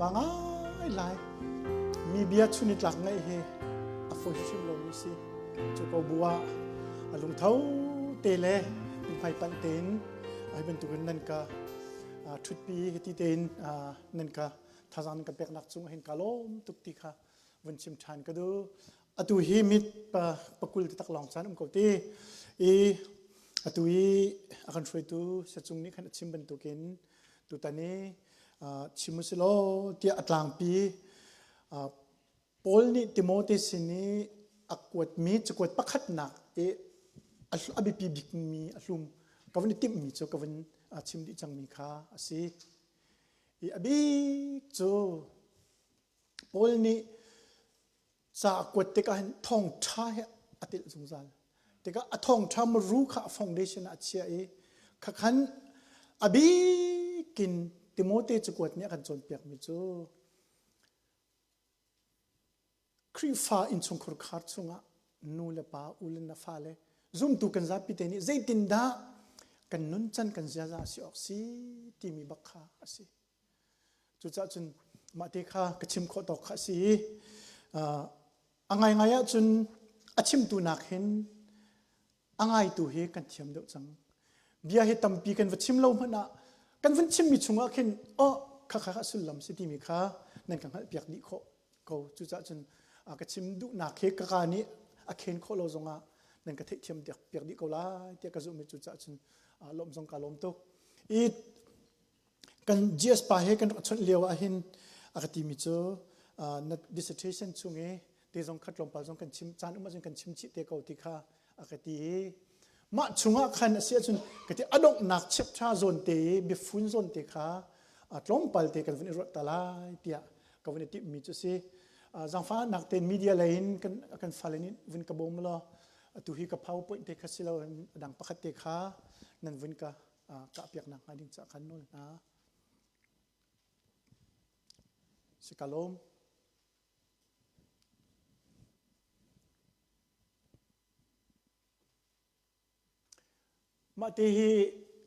ba ngai lai. Mi bia chunitlak ngaih hi a fawi hrim lomi si. Cu ko bu ah a lungtho te le hmai panh tein hi bantukin nan ka ṭhutpi hiti tein nan ka thazaang nan ka peknak cung hin ka lawm tuk ti kha vun chim ṭhan ka duh. Atu hi mit pakul te tak lawng caan um ko ti i atu i a kan hruaitu sacung nih khan a chim bantukin tutan i chim u silaw tiah a tlangpi Paul nih Timote sin i a kuatmi cakuat pakhatnak i a biapi bikmi a hlum ka vun i timhmi cu ka vun chim dih cangmi kha a si. I a bik cu Paul nih ca a kuat tikah hin thawngṭha he a telh zungzal. Tikah a thawngṭha muru kha a foundation ah a chiah i khakhan a bikin Timote cakuat nih a kan cawnpiakmi cu Khrihfa innchungkhar khar chungah nu le pa, u le na fale zumtu kan zapi te nih zeitindah kan nuncan kan ziaza a si awk si timi bak kha a si. Cucaah cun mah te kha ka chim khawh tawk kha a si i a ngaingai ahcun a chimtu nak hin a ngaitu hi kan thiam deuh cang. Bia hi tampi kan va chim lo hmanh ah kan vun chimmi chungah khin oh kha kha kha sullam si timi kha nan ka hngalhpiak dih khawh ko. Cucaah cun ka chim duhnak hi ka ka nih a khen khawh lo zongah nan ka theihthiam piak dih ko lai tiah ka zumh i cucaah cun lawmh zong ka lawm tuk. I kan GS pa he kan rak chawnh lio ah hin a ka timi cu na dissertation chung i te zong khat tlawmpal zong kan chim caan um ahcun kan chim chih te ko ti kha a ka ti i mah chungah khan a si ahcun ka ti a donghnak chapter zawn te i biafun zawn te kha tlawmpal te kan vun i ruat ta lai tiah ka vun i timhmi cu si zaangfahnak tein media lei in kan kan fale nih vun ka bawm law atu hi ka powerpoint te kha si lo in a dang pakhat te kha nan vun ka kahpiaknak hnga ding caah khan nawl hna. Si ka lawm. Mah te hi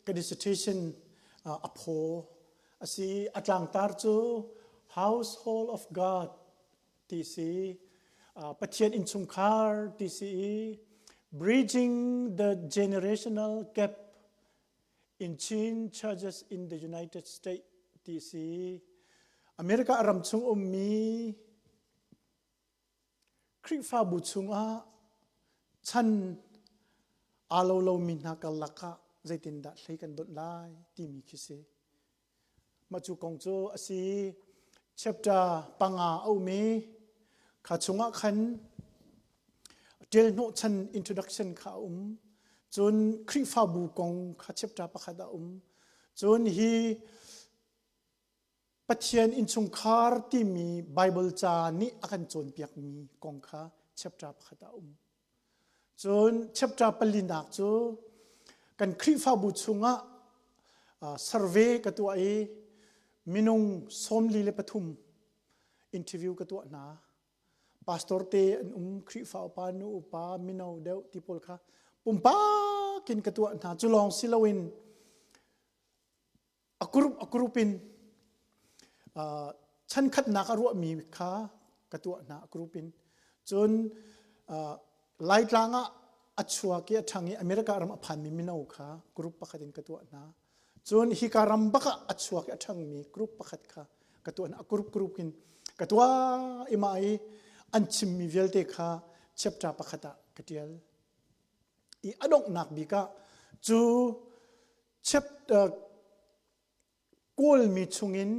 ka dissertation a phaw a si a tlangtar cu Household of God ti si Pathian innchungkhar ti si i Bridging the Generational Gap in Chin Churches in the United States ti si America ram chung ummi Khrihfabu chungah chan aa lo lomi hna karlak ah zeitindah hlei kan donh lai timi khi si. Mah cu kong cu a si. Chapter panga a um i kha chungah khan ṭial hnawhchan introduction kha a um. Cun Khrihfabu kong kha chapter pakhat a um. Cun hi Pathian innchungkhar timi Baibal ca nih a kan cawnpiakmi kong kha chapter pakhat ah a um. Cun chapter palinak cu kan Khrihfabu chungah survey ka tuah i minung 43 interview ka tuah hna. Pastor te an um, Khrihfa upa, nu upa, mino deuh ti pawl kha pumpak in ka tuah hna. Cu lawng si loin a group a group in chankhatnak a ruahmi kha ka tuah hna a group in cun Laitlang ah a chuak i a ṭhang i America ram a phanmi mino kha group pakhat in ka tuah hna cun hika ram bak ah a chuak i a ṭhangmi group pakhat kha ka tuah hna a group group in ka tuah i mah i an chimmi vialte kha chapter pakhat ah ka ṭial i a donghnak bik ah cu chapter kawlmi chungin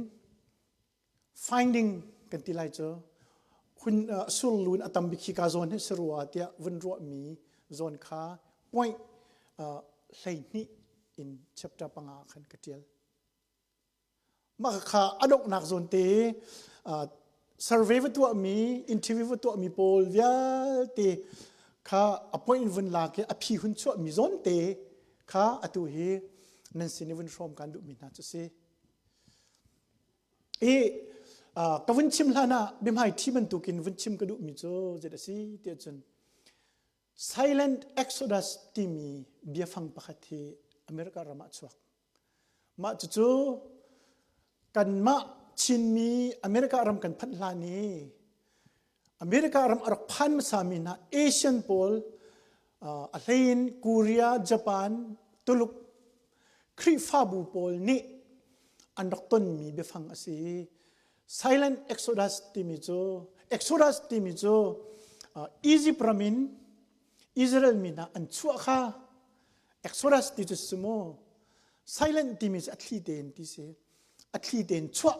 finding kan ti lai cu hun surlun a tam bik hi ka zawn hi sarua tiah vun ruahmi zawn kha point 12 in chapter panga khan ka tial Mah kha a donghnak zawn te survey va tuahmi, interview va tuahmi pawl vialte kha appoint vun lak i a phi hun chuahmi zawn te kha atu hi nan sin i vun hrawm kan duhmi hna cu si. I ka vun chim hlan ah biahmai thi bantukin vun chim ka duhmi cu zei a si tiah cun silent exodus timi biafang pakhat hi America ram ah chuak. Mah cucu kanmah Chinmi America ram kan phanh hlan i America ram a rak phan hmasami hna Asian pawl a hleiin Korea, Japan, Tuluk Khrihfabu pawl nih an rak tonmi biafang a si. Silent Exodus timi cu Exodus timi cu Egypt ram in Israel mi hna an chuah kha Exodus ti cu si mu silent timi cu a thli tein ti si a thli tein chuah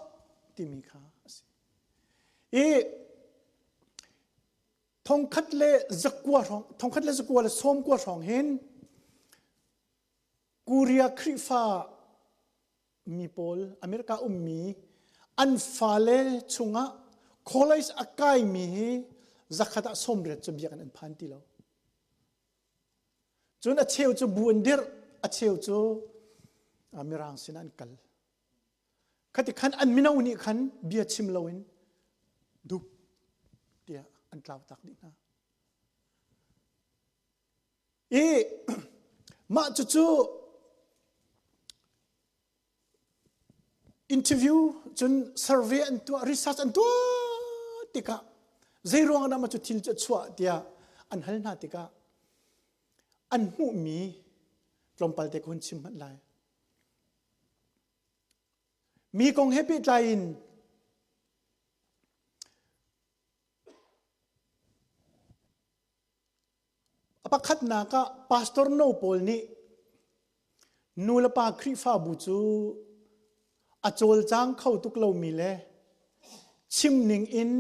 timi kha a si. I thongkhat le zakua hrawng thongkhat le zakua le sawmkua hrawng hin Korea Khrihfa mi pawl America ummi an fale chungah college a kaimi hi zakhat ah 80 cu biakinn an phan ti lo. Cun a cheu cu bu an dirh, a cheu cu mirang sinah an kal. Khati khan an mino nih khan bia chim loin dup tiah an tlau tak dih hna. I mah cucu interview cun survey an tuah research an tuah tikah zei ruang dah mah cu thil cu a chuah tiah an hal hna tikah an hmuhmi tlawmpal te ka hun chim hmanh lai. Mi kong he pehtlai in A pakhatnak ah pastor no pawl nih nu le pa Khrihfabu cu a cawlcang kho tuk lomi le chim ning in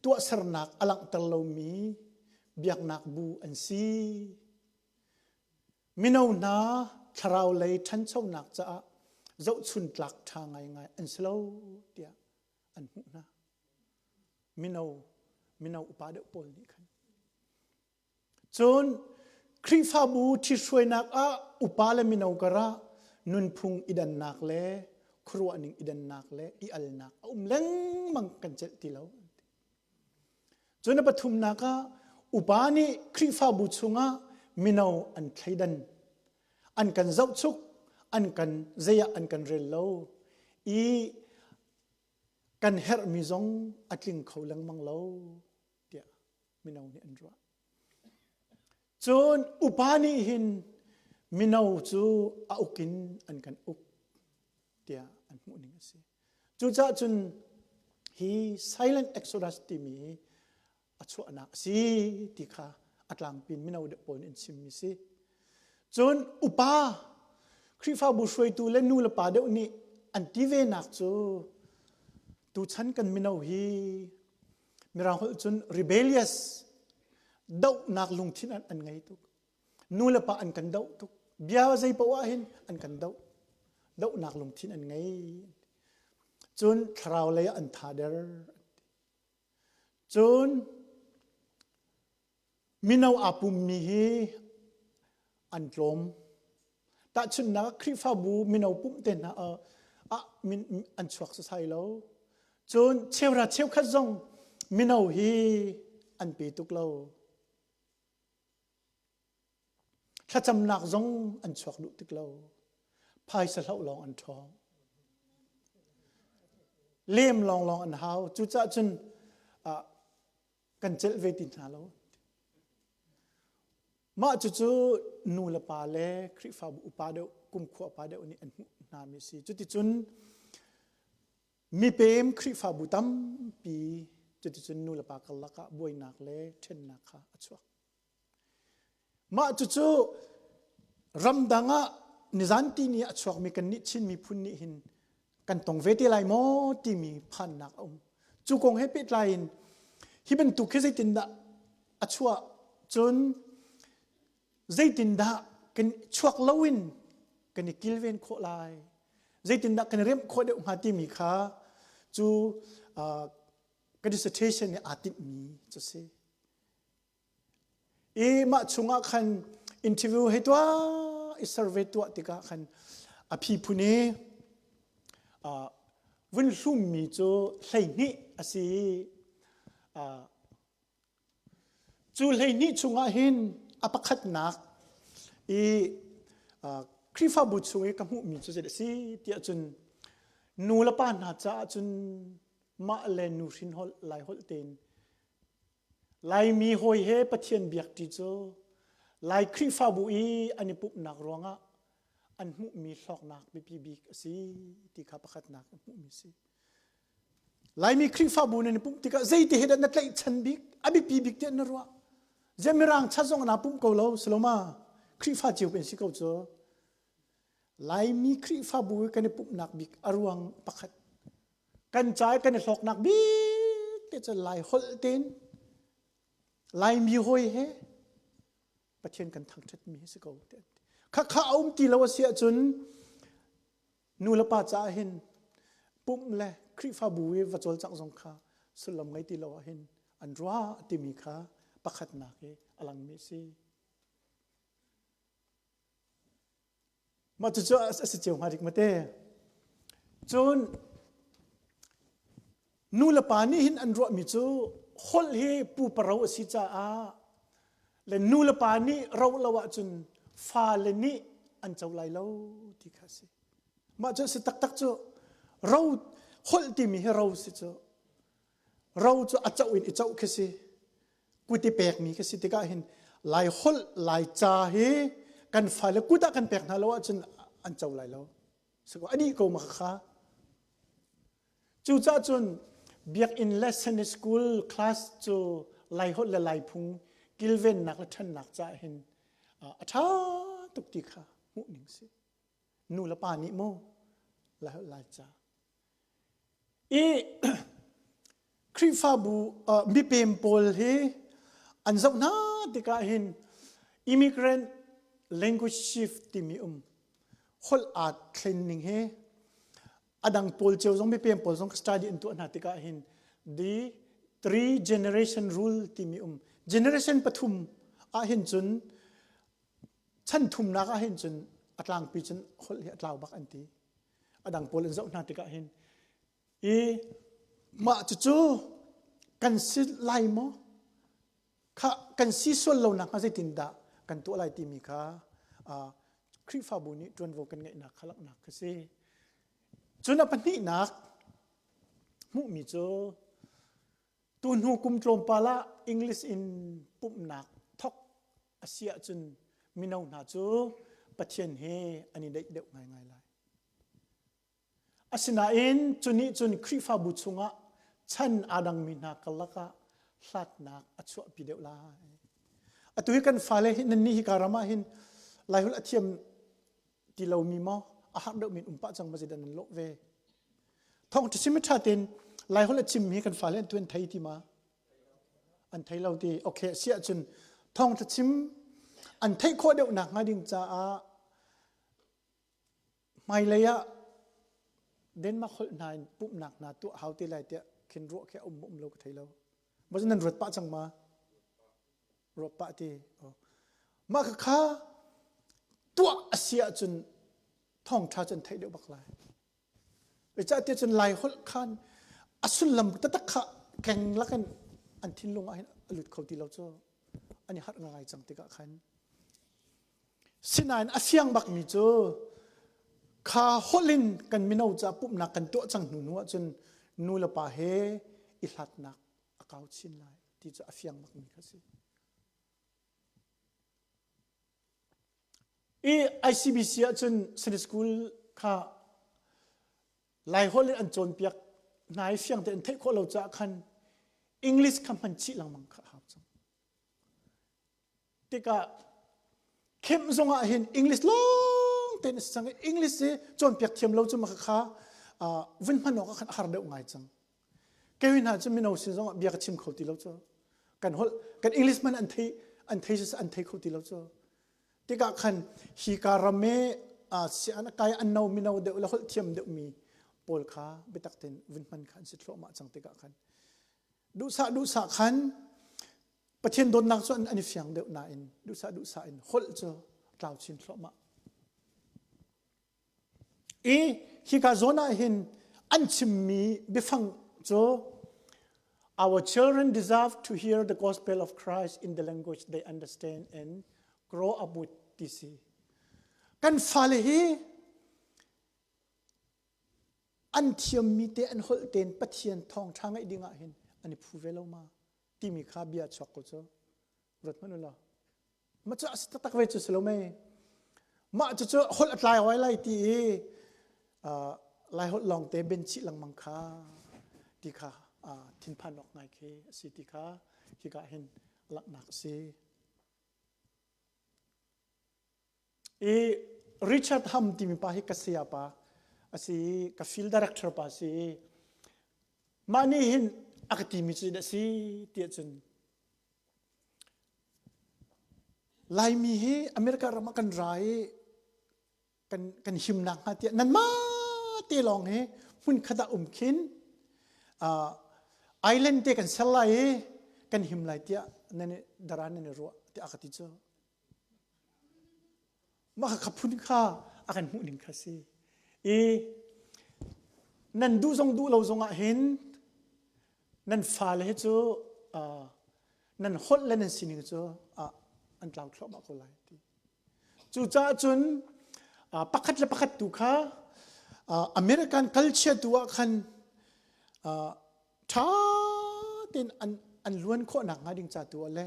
tuahsernak a langhter lomi biaknak bu an si. Mino hna thlarau lei ṭhanchonak caah zohchun tlak ṭha ngaingai an si lo tiah an hmuh hna. Mino mino upa deuh pawl nih khan. Cun Khrihfabu ṭhithruainak ah upa le mino karah nunphung i dannak le khuaruahning i dannak le i alnak a um lengmang kan celh ti lo. Cun a pathumnak ah upa nih Khrihfabu chungah mino an thleidan, an kan zohchuk, an kan zei ah an kan rel lo i kan herhmi zong a tling kho lengmang lo tiah mino nih an ruah. Cun upa nih hin mino cu a uk in an kan uk tiah an hmuhning a si. Cucaah cun hi silent exodus timi hi a chuahnak a si ti kha a tlangpi in mino deuh pawl nih an chimmi si. Cun upa Khrihfabu hruaitu le nu le pa deuh nih an ti venak cu tuchan kan mino hi Mirang holh cun rebellious dohnak lungthin an ngei tuk. Nu le pa an kan doh tuk. Bia zei paoh ah hin an kan doh. Dohnak lungthin an ngei. Cun thlarau lei ah an tha der. Cun mino aa pummi hi an tlawm. Tahchunhnak ah Khrihfabu mino pumh te hna ah an chuak sasai lo. Cun cheuhra cheukhat zong mino hi an pe tuk lo. Thlacamnak zong an chuak duh tik lo. Phaisa hloh lawng an ṭhawng. Lem lawnglawng an hau. Cucaah cun kan celh ve ti hna lo. Mah cucu nu le pa le Khrihfabu upa deuh, kumkhua upa deuh nih an hmuh hna mi si. Cuticun mipem Khrihfabu tampi cuticun nu le pa karlak ah buainak le ṭhennak kha a chuak. Mah cucu ramdang ah nizan ti ni a chuakmi kannih Chin miphun nih hin kan tong ve te lai maw timi phannak a um. Cu kong he pehtlai in hi bantuk hi zeitindah a chuah cun zeitindah kan chuak loin kan i kilven khawh lai zeitindah kan i remh khawh deuh hnga timi kha cu ka dissertation nih aa tinhmi cu si. I mah chungah khan interview hei tuah i survey tuah tikah khan a phi phun i vun hlummi cu 12 a si. Cu 12 chungah hin a pakhatnak i Khrihfabu chung i ka hmuhmi cu zei a si tiah cun. Nu le pa hna caah cun mah le nu hrin holh Lai holh tein Laimi hawi he Pathian biak ṭi cu Lai Khrihfabu i an i pumhnak ruangah an hmuhmi hlawknak biapi bik a si ti kha pakhatnak an hmuhmi a si. Laimi Khrihfabu nan i pumh tikah zeiti he dah na tlaihchan bik, a biapi bik tiah na ruah? Ziah Mirang chat zong naa pumh ko lo, Saloma? Khrihfa cio kan si ko cu. Laimi Khrihfabu i kan i pumhnak bik a ruang pakhat kan ca i kan i hlawknak bik te cu Lai holh tein Laimi hawi he Pathian kan thangṭhatmi hi si ko ti an ti. Khakha a um ti lo a si ahcun nu le pa caah hin pumh le Khrihfabu i va cawlcangh zong kha sullam ngei ti lo ahhin an ruah timi kha pakhatnak i a langmi a si. Mah cucu a si cio hnga dik mate. Cun nu le pa nih hin an ruahmi cu holh hi pupa ro a si caah le nu le pa nih ro lo ahcun fale nih an co lai lo ti kha a si. Mah cu a si taktak cu ro holh timi hi ro si cu ro cu a coh in i coh khi si. Kut i pekmi khi si tikah hin Lai holh Lai ca hi kan fale kut ah kan pek hna lo ahcun an co lai lo. Siko a dih ko ma kha. Cucaah cun biakinn le Sunday school class cu Lai holh le Lai phung kilvennak le ṭhannak caah hin a ṭha tuk ti kha hmuh ning si. Nu le pa nih mu Lai holh Lai ca I Khrihfabu mipem pawl hi an zoh hna tikah hin immigrant language shift timi um holh aa thlen ning hi a dang pawl cio zong mipem pawl zong study an tuah hna tikah hin the three generation rule timi um generation pathum ah hin cun chan thumnak ah hin cun a tlangpi cun holh hi a tlau bak an ti. A dang pawl an zoh hna tikah hin i mah cucu kan si lai maw? Kha kan si sual lo nakhnga zeitindah kan tuah lai timi kha Khrihfabu nih ṭuanvo kan ngeihnak kha langhnak kha si. Cun a pahnihnak hmuhmi cu Tuhnu kum tlawmpal ah English in pumhnak thawk a si ahcun mino hna cu Pathian he an i daih deuh ngaingai lai. Asinain cu nih cun Khrihfabu chungah chan aa dangmi hna karlak ah hlatnak a chuahpi deuh lai. Atu hi kan fale hi nannih hika ram ah hin Laiholh a thiam ti lomi maw a har deuh min um pah cang ma zeidah nan lawh ve thawng ṭha chim ṭha tein Laiholh a chim hi kan fale an tu an thei ti ma an thei lo ti okay si ahcun thawng ṭha chim an theih khawh deuh nak hnga ding caah hmailei ah Denmark holh hna in pumhnak hna tuah hau te lai tiah khin ruah khi a um um lo ka thei lo ma nan ruat pah cang ma ruat pah ti mah kha tuah a si ahcun thawngṭha cu an theih deuh bak lai. Zeicahtiah cun Lai holh khan a sullam taktak kha keng lakin an thinlung ah hin a lut kho ti lo cu an i harh ngai cang tikah khan. Sinain a fiang bakmi cu kha holh in kan mino ca pumhnak kan tuah cang hnu hnu ahcun nu le pa he i hlatnak a kau chin lai ti cu a fiang bakmi kha si. I ICBC ahcun Sunday school kha Laiholh in an cawnpiak hna i fiang tein theih khawh lo caah khan English kha hman chih lengmang kha a hau cang. Tikah camp zong ah hin English lawng tein a si cang i English hi cawnpiak thiam lo cu mah kha vun hman awk ah khan a har deuh ngai cang. Kei hna cu mino sin zong ah bia ka chim kho ti lo cu. Kan holh kan English man an thei an thei an thei kho ti lo cu. Tikah khan hi ka ram i sian kai an no mino deuh le holh thiam deuh mi pawl kha biatak tein vun hman kha an si thluahmah cang tikah khan duhsah duhsah khan Pathian dawtnak cu an i fiang deuh nain duhsah duhsah in holh cu tlau chin thluahmah. I hika zawn ah hin an chimmi biafang cu Our children deserve to hear the gospel of Christ in the language they understand and grow up with ti si. Kan fale hi. An thiammi te an holh tein Pathian thawngṭha ngaih ding ah hin an i phu ve lo ma timi kha bia chuak ko cu. Ruat hmanh u law. Mah cu a si taktak ve cu si lo mei. Mah cucu holh a tlai hoi lai ti i Lai holh lawng te ben chih lengmang kha ti kha thinphan awk ngai khi a si ti kha hika hin langhnak a si. I Richard Ham timi pa hi ka saya pa a si i ka field director pa a si i mah nih hin a ka timi cu a si tiah cun Laimi hi America ram ah kan ra i kan, kan himnak hnga tiah nanmah te lawng hi hmunkhat ah um khin uh, island te kan ser lai i kan him lai tiah nan i daran nan i ruah tiah a ka ti cu. Mah kha phun kha a kan hmuh ning kha si. I nan duh zong duh lo zong ah hin nan fale hi cu uh, nan holh le nan sining cu uh, an tlau thluahmah ko lai ti. Cucaah cun uh, pakhat le pakhat tu kha uh, American culture tu ah khan uh, ṭha tein an, an luan khawh nakhnga ding ca tu ah le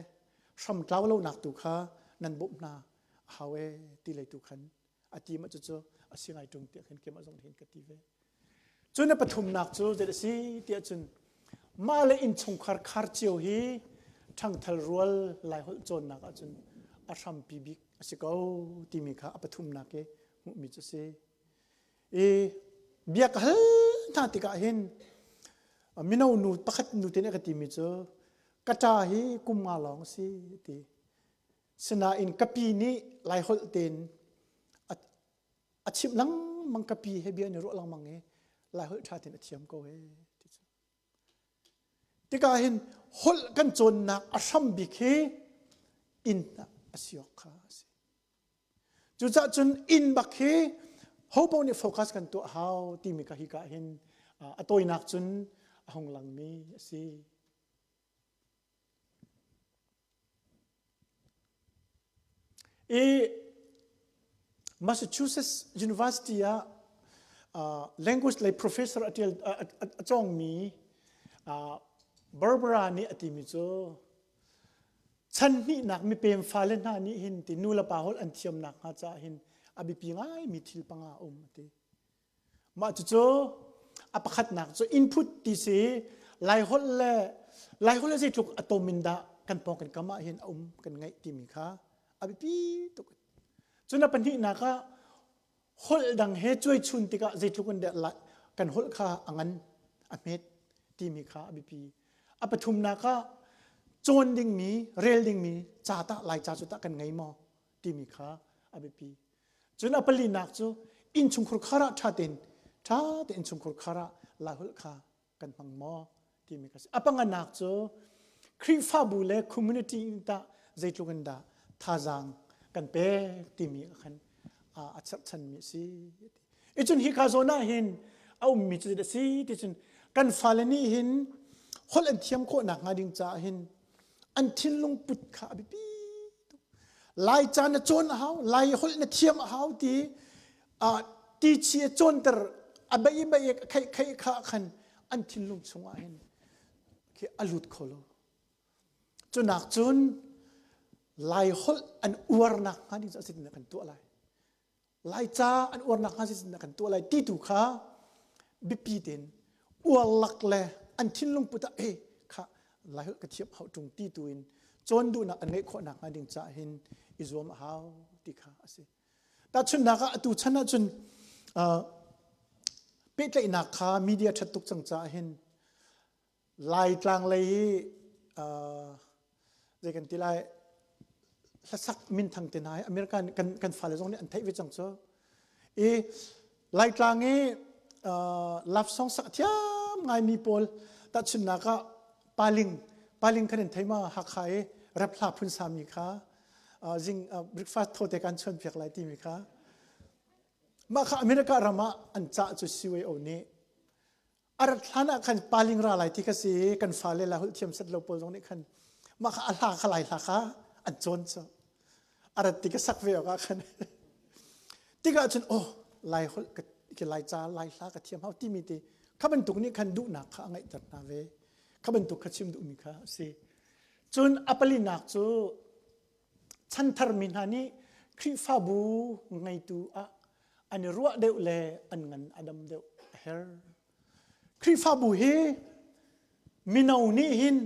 hramtlau lonak tu kha nan bawmh hna a hau ee ti lei tu khan a ti ma cucu a si ngai ṭung tiah khin keimah zong hin ka ti ve. Cun a pathumnak cu zei a si tiah cun mah le innchungkhar khar cio hi ṭhangthal rual Laiholh cawnnak ahcun a hrampi bik a si ko timi kha a pathumnak i hmuhmi cu a si. I bia ka hal hna tikah hin mino nu pakhat nu te nih a ka timi cu ka ṭa hi kum nga lawng a si a ti. Sinain ka pi nih Laiholh tein a chimh lengmang ka pi he bia an i ruah lengmang i Laiholh ṭha tein a thiam ko he ti cu. Tikah hin holh kan cawnnak a hram bik hi inn ah a si awk kha a si. Cucaah cun inn bak hi hopo nih focus kan tuah hau timi ka hika hin a tawinak cun a hung langmi a si. I Massachusetts University ah uh, language lei professor a ṭial a cawngmi uh, Barbara nih a timi cu Chan hnihnak mipem fale hna nih hin ti nu le pa holh an thiamnak hnga caah hin a biapi ngaimi thil panga a um a ti. Mah cucu a pakhatnak cu input ti si Laiholh le Laiholh le zeitluk a tom in dah kan pawng kan kam ah hin a um kan ngeih timi kha a biapi tuk. Cun a pahnihnak ah holh dang he cuaichun tikah zeitluk in dah kan holh kha a ngan a hmet timi kha a biapi. A pathumnak ah cawn dingmi, rel dingmi ca tah Laica cu tah kan ngei maw timi kha a biapi. Cun a palinak cu innchungkhur khar ah ṭha tein ṭha tein innchungkhur khar ah Laiholh kha kan hmang maw timi kha si. A panganak cu Khrihfabu le community in tah zeitluk in dah thazaang kan pek timi khan a cherhchanmi a si. I cun hi ka zawn ah hin a ummi cu a si ti cun kan fale nih hin holh an thiam khawh nakhnga ding caah hin an thinlung put kha a biapi tuk. Lai ca na cawn a hau, Lai holh na thiam a hau ti ti chi a cawnter a bei bei kheih kheih kha khan an thinlung chungah hin khi a lut kho lo. Cunak cun Lai holh an uarnak hnga ding cu a si kan tuah lai. Laica an uarnak hnga zeitindah kan tuah lai ti tu kha biapi tein uar lak le an thinlung put ah eh kha Laiholh ka thiam hau ṭung ti tu in cawn duhnak an ngeih khawh nakhnga ding caah hin i zuam a hau ti kha a si. Tahchunhnak ah atu chan ahcun uh, pehtlaihnak kha media ṭhat tuk cang caah hin Laitlang lei hi zei kan ti lai hlasak minthang te hna hi American kan kan fale zong nih an theih ve cang cu. I Laitlang i love song sak thiam ngaimi pawl tahchunhnak ah Paling Paling khan in thei ma Hakha i rap hla phun sami kha zing breakfast thote kan chuan piak lai timi kha mah kha America ram ah an cah cu CYO nih a rat hlan ah khan paling ra lai ti kha si kan fale la holh thiam set lo pawl zong nih khan mah kha a hla kha lai hla kha an cawn cu a rat ti ka sak ve awk ah khan tikah cun oh lai holh ka Ke Lai ca Lai hla ka thiam hau timi te kha bantuk nih khan duhnak kha a ngeihter hna ve. Kha bantuk kha chim duhmi kha a si. Cun a palinak cu chanthar mi hna nih Khrihfabu ngeitu ah an i ruah deuh le an ngan a dam deuh a herh. Khrihfabu hi mino nih hin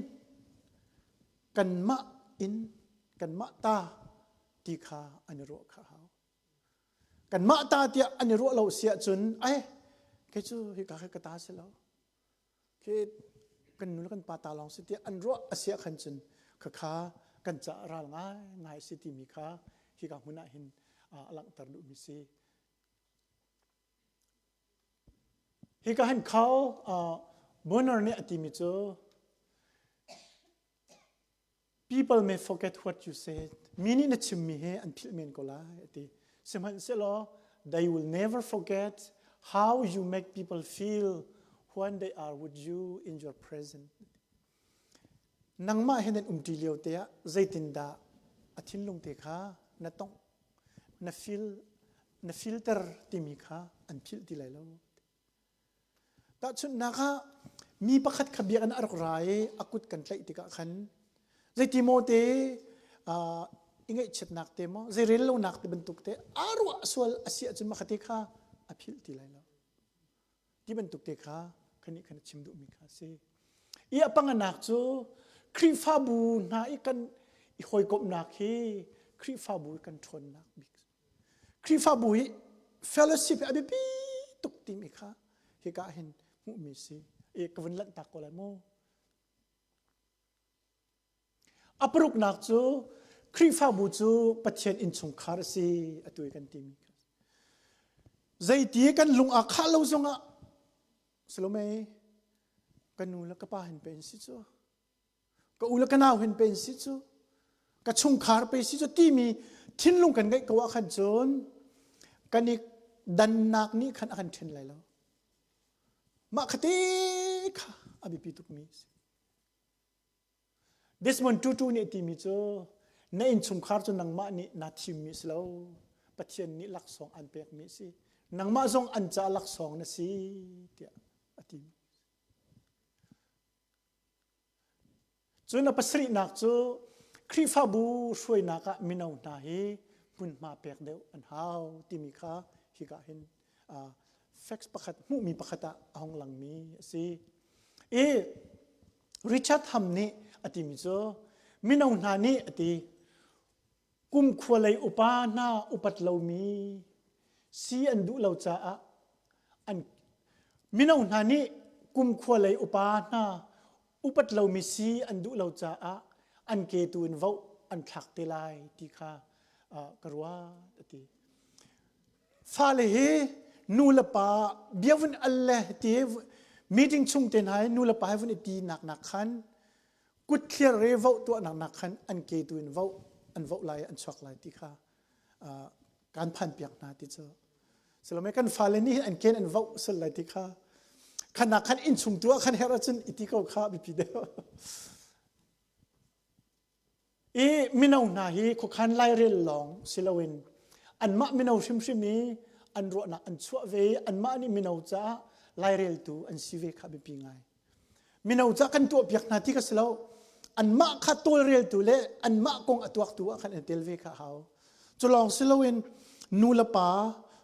kanmah in kanmah ta ti kha an i ruah kha hau. Kanmah ta tiah an i ruah lo si ahcun ai kei cu hika khi ka ta si lo. Khi kan nu le kan pa ta lawng si tiah an ruah a si ah khan cun khakha kan caah ral ngaingai a si timi kha hika hmun ah hin a langhter duhmi si. Hika hin Carl Bonner nih a timi cu People may forget what you said. Mi nih na chimmi hi an philh men ko lai a ti. Sihmanhsehlaw they will never forget how you make people feel when they are with you in your presence. Nangmah he nan umṭi lio te ah zeitindah a thinlung te kha na tongh, na feel, na filter timi kha an philh ti lai lo. Tahchunhnak ah mi pakhat kha biakinn a rak ra i a kut kan tlaih tikah khan zeiti maw te i ngaihchiatnak te maw zei rel lonak te bantuk te aa ruah sual a si ahcun mah kha te kha a philh ti lai lo. Ti bantuk te kha khanih khan a chim duhmi kha a si. I a panganak cu Khrihfabu hna i kan i hawikomhnak hi Khrihfabu i kan ṭhawnnak bik Khrihfabu hi fellowship hi a biapi tuk timi kha hika ah hin hmuhmi si. I ka vun lanhtak ko lai mu. A paruknak cu Khrihfabu cu Pathian innchungkhar a si atu i kan timi kha. Zeiti kan lung aa khah lo zongah Salome ka nu le ka pa hin pe in si cu ka u le ka nau hin pe si cu ka chungkhar pe si cu timi thinlung kan ngeih ko ah khan cun kan i dannak nih khan a kan ṭhen lai lo mah khate kha a biapi tukmi a si Desmond Tutu nih a timi cu na innchungkhar cu nangmah nih naa thimmi a si lo Pathian nih laksawng an pekmi a si nangmah zong an caah laksawng na si tiah a ti Cun a pasarihnak cu Khrihfabu hruainak ah mino hna hi hmunhma pek deuh an hau timi kha hika hin facts pakhat hmuhmi pakhat ah a hung langmi a si. I Richard Ham nih a timi cu mino hna nih a ti kumkhua lei upa hna upat lomi si an duh lo caah an mino hna nih kumkhua lei upa hna upat lomi si an duh lo caah an ke tu in voh an thlak te lai ti kha ka ruat a ti. Fale hi nu le pa bia vun al le ti meeting chung te hna hi nu le pa he vun i ti nak nak khan kutthliar re voh tuahnak nak khan an ke tu in voh an voh lai an chuak lai ti kha kan phan piak hna ti cu salome kan fale nih an ken an voh sul lai ti kha khanak khan innchung tu ah khan her ahcun iti ko kha biapi deuh I mino hna hi khuakhan lairel lawng si loin anmah mino hrimhrim i an ruahnak an chuah ve i anmah nih mino caah laireltu an si ve kha biapi ngai. Mino caah kan tuahpiak hna ti ka si lo. Anmah kha tawlreltu le anmah kong a tuaktu ah khan an tel ve kha a hau. Cu lawng si loin nu le pa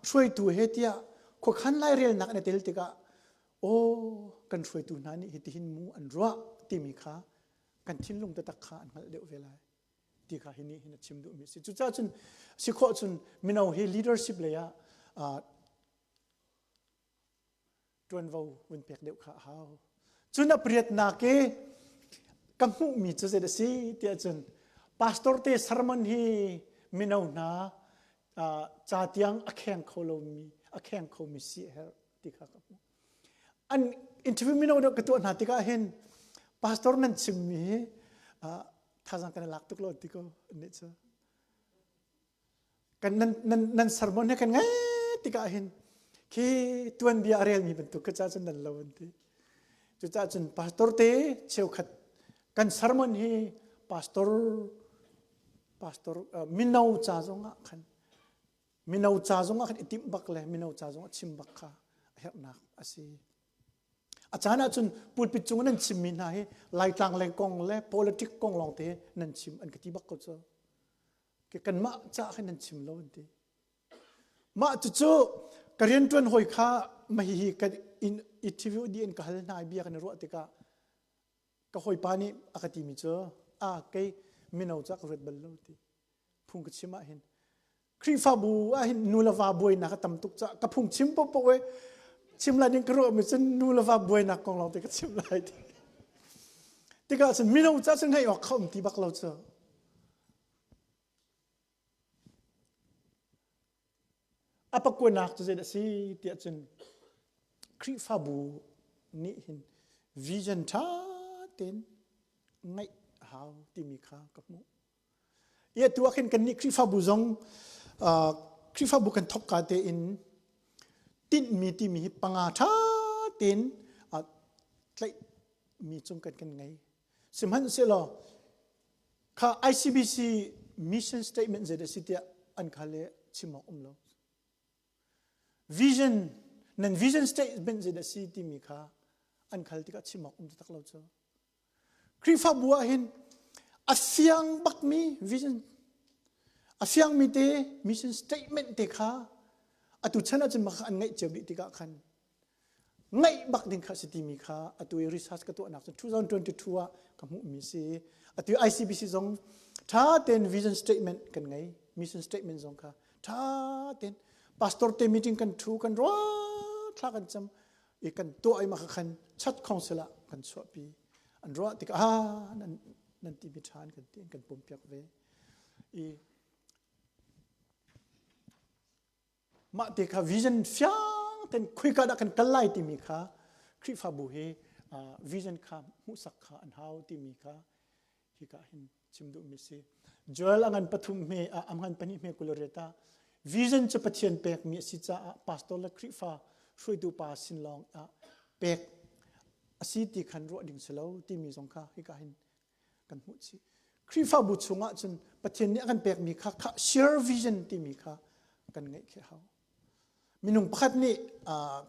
hruaitu he tiah khuakhan lairelnak an i tel tikah aw kan hruaitu hna nih hitihin mu an ruah timi kha kan thinlung taktak kha an hngalh deuh ve lai ti kha hi nih hin a chim duhmi a si. Cucaah cun si khawh cun mino hi leadership lei ah ṭuanvo vun pek deuh kha a hau. Cun a pariatnak i ka hmuhmi cu zei a si tiah cun pastor te sermon hi mino hna ca tiang a kheng kho lomi a kheng khomi si a herh ti kha ka hmuh. An interview mino deuh ka tuah hna tikah hin pastor nan chimmi hi thazang kan i lak tuk lo ti ko nih cu kan nan nan nan sermon he kan ngai tikah hin khi tuanbia a relmi bantuk ka ca cun nan lo an ti cucaah cun pastor te cheukhat kan sermon hi pastor pastor mino ca zongah khan. Mino ca zong ah khan i timh bak le mino ca zong ah chim bak kha a herhnak a si. A caan ahcun pulpit cung nan chimmi hna hi Laitlang le kong le politic kong lawng te nan chim an ka ti bak ko cu. Ke kanmah ca khin nan chim lo an ti. Mah cucu ka rianṭuan hawi kha mah hihi ka in interview dih in ka hal hna i bia kan i ruah tikah ka hawipa nih a ka timi cu a kei mino ca ka ruat bal lo ti phung ka chim ah hin Khrihfabu ah hin nu le va buainak a tam tuk caah ka phung chim paohpaoh e chim lai ding ka ruah mi cun nu le va buainak kong lawng te ka chim lai ti tikah cun mino ca cun ngaih awk kha um ti bak lo cu A pakuanak cu zeidah a si tiah cun Khrihfabu nih hin vision ṭha tein ngeih a hau timi kha ka hmuh. I atu ah khin kannih Khrihfabu zong uh, Khrihfabu kan thawkka tein tinhmi timi hi panga ṭha tein uh, tlaihmi cung kan kan ngei. Sihmanhsehlaw Kha ICBC mission statement zei dah si tiah an kha le chim awk um lo. Vision nan vision statement zei dah si timi kha an khal tikah chim awk um taktak lo cu. Khrihfabu ah hin a fiang bakmi vision a fiangmi te mission statement te kha atu chan ahcun mah kha an ngeih cio dih tikah khan ngaih bak ding kha si timi kha atu i research ka tuahnak cu 2022 ah ka hmuhmi si atu ICBC zong tha tein vision statement kan ngei mission statement zong kha tha tein pastor te meeting kan thu kan ruah thla kan cam i kan tuah i mah khan chat council ah kan chuahpi an ruah tikah ah nan nan ti mi tha an kan ti kan pumpiak ve i Mah te kha vision fiang ten khuika dah kan kal lai timi kha Khrihfabu hi vision kha hmuhsak kha an hau timi kha hika hin chim duhmi si. Joel a ngan pathum hme a ngan pahnih hme kulariat ah vision cu Pathian pekmi a si caah pastor le Khrihfa hruaitu pa sin lawng ah pek a si ti khan ruah ding si lo timi zong kha hika hin kan hmuh chih. Khrihfabu chungah cun Pathian nih a kan pekmi kha kha share vision timi kha kan ngeih khi hau. Minung pakhat nih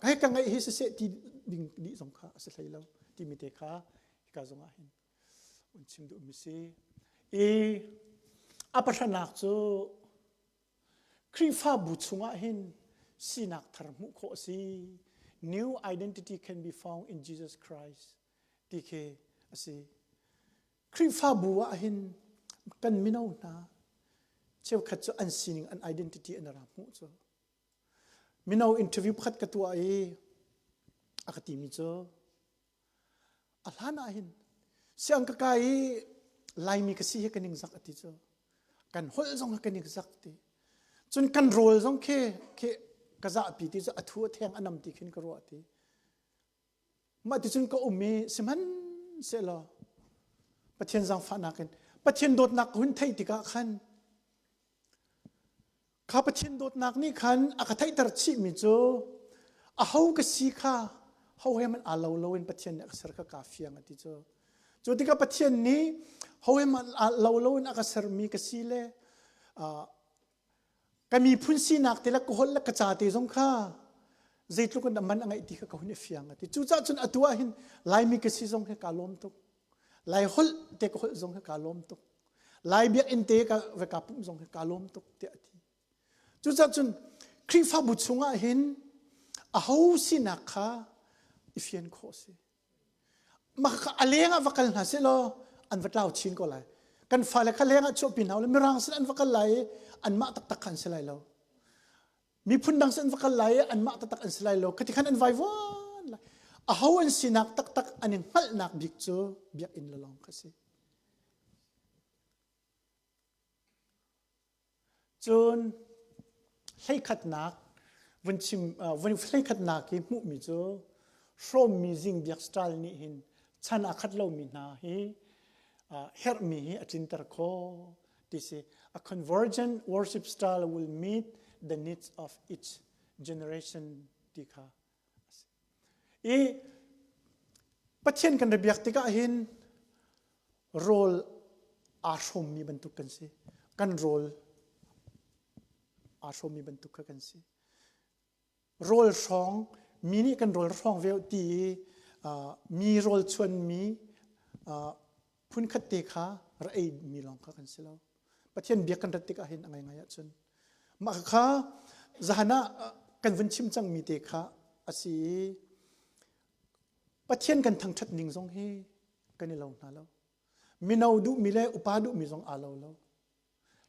hei ka ngeih hi siseh ti ding dih zong kha a si hlei lo timi te kha hika zongah hin un chim duhmi si. I a pahranak cu Khrihfabu chungah hin sinak thar hmuh khawh a si. New identity can be found in Jesus Christ. ti khi a si. Khrihfabu ah hin kan mino hna cheukhat cu an sining an identity an ra hmuh cu. Mino interview pakhat ka tuah i a ka timi cu a hlan ah hin siang ka kai i Laimi ka si hi ka ningzak a ti cu. Kan holh zong ka ningzak ti. Cun kan rawl zong khi khi ka zahpi ti cu a thu a theng a nam ti khin ka ruah ti. Mah ticun ka um i sihmanhsehlaw Pathian zaangfahnak in Pathian dawtnak ka hun theih tikah khan kha Pathian dawtnak nih khan a ka theihter chihmi cu aho ka si kha ho he hmanh aa lo loin Pathian nih a ka ser kha kaa fiang a ti cu. Cu tikah Pathian nih ho he hmanh aa lo loin a ka sermi ka si le Ka miphun sinak te le ka holh le ka ca te zong kha zeitluk in a man a ngeih ti kha ka hun i fiang a ti. Cucaah cun atu ah hin Laimi ka si zong hi kaa lawm tuk. Lai holh te ka holh zong hi kaa lawm tuk. Lai biakinn te ka ve kaa pumh zong hi kaa lawm tuk tiah a ti. Cucaah cun Khrihfabu chungah hin aho sinak kha i fian khawh a si. Mah kha a leng ah va kal hna seh law an va tlau chin ko lai. Kan fale kha leng ah chuahpi hna u mirang sin an va kal lai i anmah taktak kha an si lai lo. Miphun dang sin an va kal lai i anmah taktak an si lai lo. Khati khan an vaivuan lai. Aho an sinak taktak an i hngalhnak bik cu biakinn le lawng kha si. Cun hleikhatnak vun chim vun hleikhatnak i hmuhmi cu hrawmmi zingbiak style nih hin chan aa khat lomi hna hi herhmi hi a tlinter khawh ti si. A convergent worship style will meet the needs of each generation ti kha a si. I Pathian kan ra biak tikah hin rawl aa hrawmmi bantuk kan si. Kan rawl Aa hrawmmi bantuk kha kan si. Rawl hrawng mi nih kan rawl hrawng ve ti i mi rawl chuanmi phunkhat te kha ra ei mi lawng kha kan si lo. Pathian biak kan rat tikah hin a ngaingai ahcun mah kha zahan ah kan vun chim cangmi te kha a si i Pathian kan thangṭhat ning zong hi kan i lo hna lo. Mino duhmi le upa duhmi zong aa lo lo.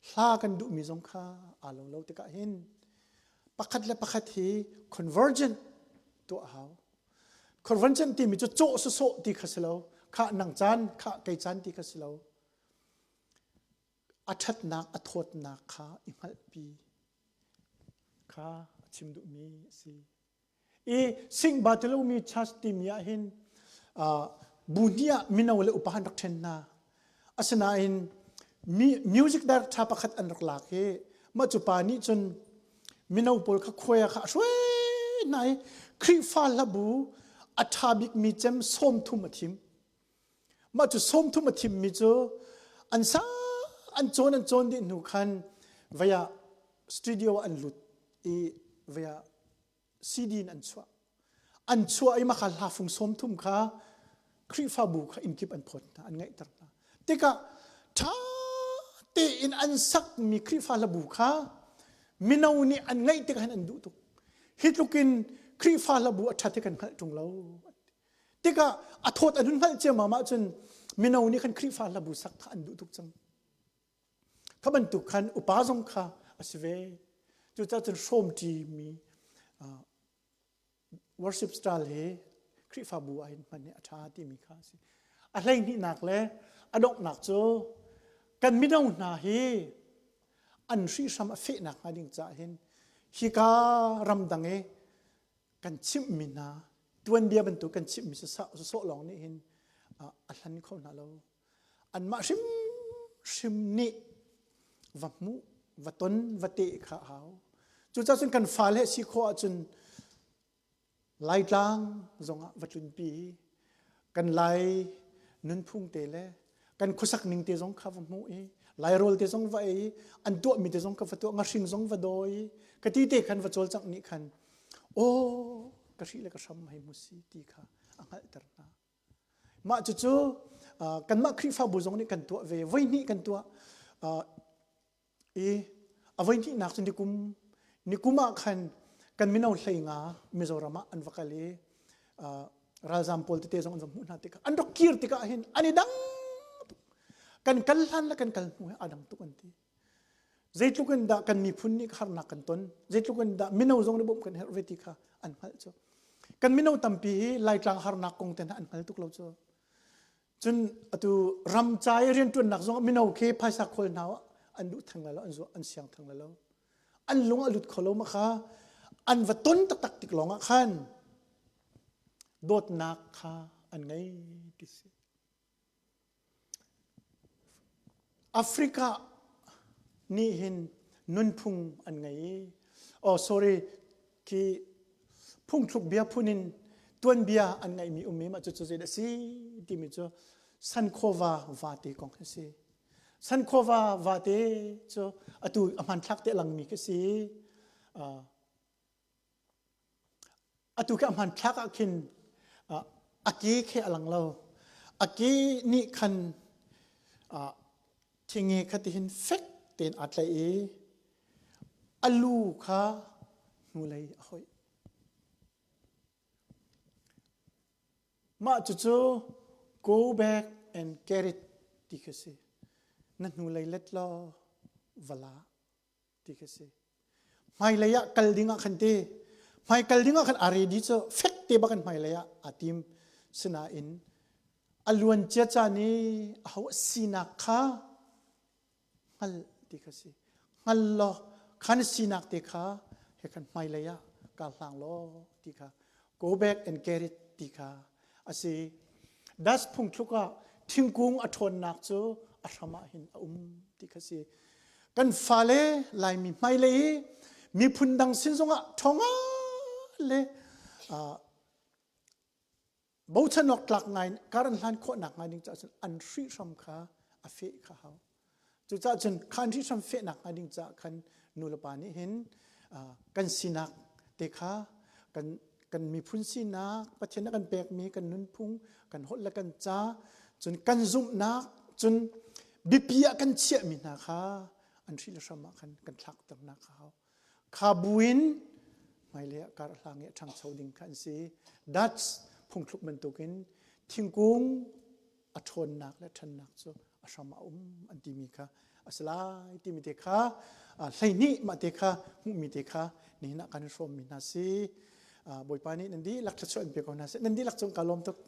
Hla kan duhmi zong kha aa lo lo tikah hin pakhat le pakhat hi convergent tuah a hau. Convergent timi cu cawh sawsawh ti kha si lo. Khah nang caan, khah kei caan ti kha si lo. A ṭhatnak, a thawtnak kha i hngalhpi kha a chim duhmi a si. I Sing Bartholomew Church timi ah hin bu hnih ah mino le upa an rak ṭhen hna. Asinain music director pakhat an rak lak i mah cu pa nih cun mino pawl kha khuai kha a hruai hna i Khrihfa hlabu a ṭha bikmi cem 30 a thim. Mah cu 30 a thimmi cu an sa an cawn an cawn dih hnu khan vei ah studio ah an lut i vei ah CD in an chuah. An chuah i mah kha hla fung 30 kha Khrihfabu kha inn kip an phawt hna, an ngaihter hna. Tikah ṭha tein an sakmi Khrihfa hlabu kha mino nih an ngaih tikah hin an duh tuk. Hi tluk in Khrihfa hlabu a ṭhat hi kan hngalh ṭung lo. Tikah a thawt an hun hngalh ciammam ahcun mino nih khan Khrihfa hlabu sak kha an duh tuk cang. Kha bantuk khan upa zong kha a si ve. Cucaah cun hrawmṭimi worship style hi Khrihfabu ah hin hman hi a ṭha timi kha a si. A hleihnihnak le a donghnak cu kan mino hna hi an hrihhram a fehnak hnga ding caah hin hika ramdang i kan chimhmi hna tuanbia bantuk kan chimhmi sawsawh lawng nih hin a hlan kho hna lo. Anmah hrimhrim nih va hmuh, va ton, va teh kha a hau. Cucaah cun kan fale si khawh ahcun Laitlang zongah va tlunpi i kan Lai nunphung te le kan khuasak ning te zong kha va hmuh i Lairawl te zong va ei i an tuahmi te zong kha va tuah ngahring zong va dawi i ka ti te khan va cawlcangh nih khan aw ka hrih le ka hram hei mu si ti kha a hngalhter hna. Mah cucu kanmah Khrihfabu zong nih kan tuah ve. Voihnih kan tuah. I a voihnihnak cu nikum nikum ah khan kan mino 15 Mizoram ah an va kal i ralzam pawl tete zong an va hmuh hna tikah an rak kir tikah hin an i dang tuk. Kan kal hlan le kan kal hnu he aa dang tuk an ti. Zeitluk in dah kan miphun nih harnak kan ton, zeitluk in dah mino zong nih bawmh kan herh ve ti kha an hngalh cu. Kan mino tampi hi Laitlang harnak kong te hna an hngal tuk lo cu. Cun atu ram ca i rianṭuannak zong mino khi phaisa khawl hna an duh theng lai lo, an zuah an siang theng lai lo. An lung a lut kho lo ma kha an va ton taktak tik lawng ah khan dawtnak kha an ngei ti si. Africa nih hin nunphung an ngei i oh sorry khi phungthluk bia phun in tuanbia an ngeihmi ummi mah cucu zeidah a si timi cu Sankhova vate kong hi a si. Sankhova vate cu atu a hmanthlak te a langmi khi a si. Uh, Atu khi a hmanthlak ah khin a ke khi a lang lo. A ke nih khan thinge kha tihin fek tein aa tlaih i a lu kha hnulei a hoih. Mah cucu go back and get it ti khi si. Na hnulei let law va la. ti khi si. Hmailei ah kal ding ah khan ti hmai kal ding ah khan a ready cu fek te bak in hmailei ah aa tim. Sinain a luan cia caan i aho a sinak kha hngal ti kha si. Hngal law khan sinak te kha he khan hmailei ah kar hlang law ti kha go back and get it ti kha a si. Das phungthluk ah thingkung a ṭhawnnak cu a hram ah hin a um ti kha si. Kan fale Laimi hmailei i miphun dang sin zongah ṭhawng le bochan awk tlak ngai kar an hlan khawhnak ngai ding caah cun an hrihhram kha a feh kha hau. Cucaah cun kha an hrihhram fehnak hnga ding caah khan Nu le pa nih hin kan sinak te kha kan kan miphun sinak Pathian a kan pekmi kan nunphung kan holh le kan ca cun kan zumhnak cun biapi ah kan chiahmi hna kha an hri le hram ah khan kan thlak ternak kha hau kha buin hmailei ah kar hlang i a ṭhangcho ding kha an si. Dutch phungthluk bantukin thingkung a ṭhawnnak le ṭhannak cu a hram a um an timi kha a si lai timi te kha 12 mah te kha hmuhmi te kha nihin ah kan i hrawmmi hna si. Bawipa nih nan dihlak thluachuah in pe ko hna seh. Nan dihlak cung ka lawm tuk.